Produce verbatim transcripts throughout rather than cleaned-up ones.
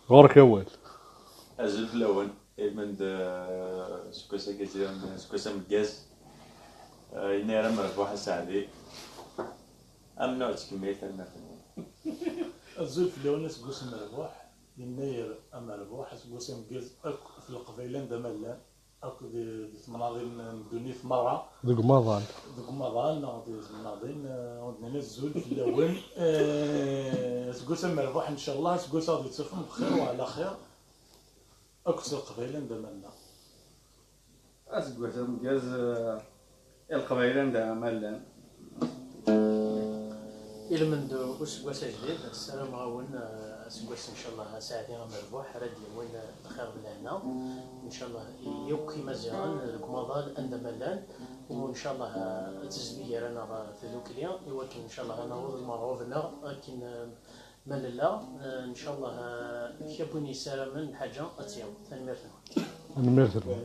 Ɣur-k awal. Azul fell-awen. Imen d, eh, seg wass-agi ziɣen, seg wass ameggaz. Eh, yennayer amerbuḥ aseɛdi. Amnuɛ ttkemmil, tanemmirt-nwen. Azul fell-awen, aseggas amerbuḥ. Yennayer amerbuḥ, aseggas ameggaz akk f Leqbayel anda ma llan. Akk di, di temnaḍin n ddunit merra. Deg umaḍal. Deg umaḍal neɣ di temnaḍin, eh, ur d-nini azul fell-awen. Eh, aseggas amerbuḥ, ncallah, aseggas ad yettafem bxir wa ɛla xir. Akk s Leqbayel anda ma nella. Aseggas ameggaz, eh, i Leqbayel anda ma llan. Ilmend useggas ajdid, ssarameɣ-awen, eh, aseggas, ncallah, aseɛdi amerbuḥ, ara d-yawin, eh, lxir d lehna. Ncallah, i yakk Imaziɣen deg umaḍal anda ma llan, u ncallah, eh, ad tezdi gar-aneɣ, eh, tdukli, i wakken, ncallah, ad naweḍ lmerɣub-nneɣ akken, eh, ma nella, eh, ncallah, eh, kra n win yessaramen lḥaǧa ad tt-yaweḍ. Tanemmirt-nwen. Tanemmirt-nwen.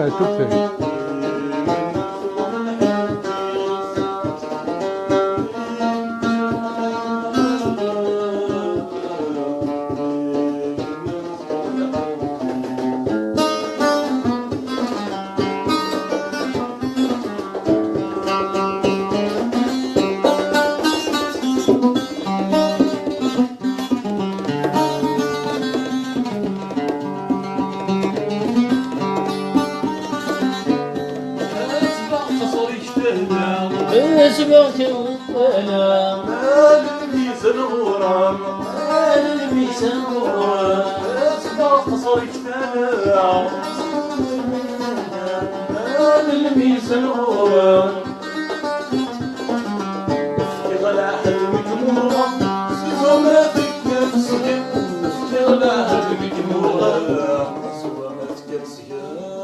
Meɛtub tagi. Asbeɣ tewwala. Mal lmizan ɣur-m. Mal lmizan ɣur-m. Asbeɣ qeṣṣer-ik tala. Mal lmizan ɣur-m. Fkiɣ laḥed nekk muɣeɣ, siwa ma tekker seg-, fkiɣ laḥed nekk muɣeɣ, siwa ma tekker seg-,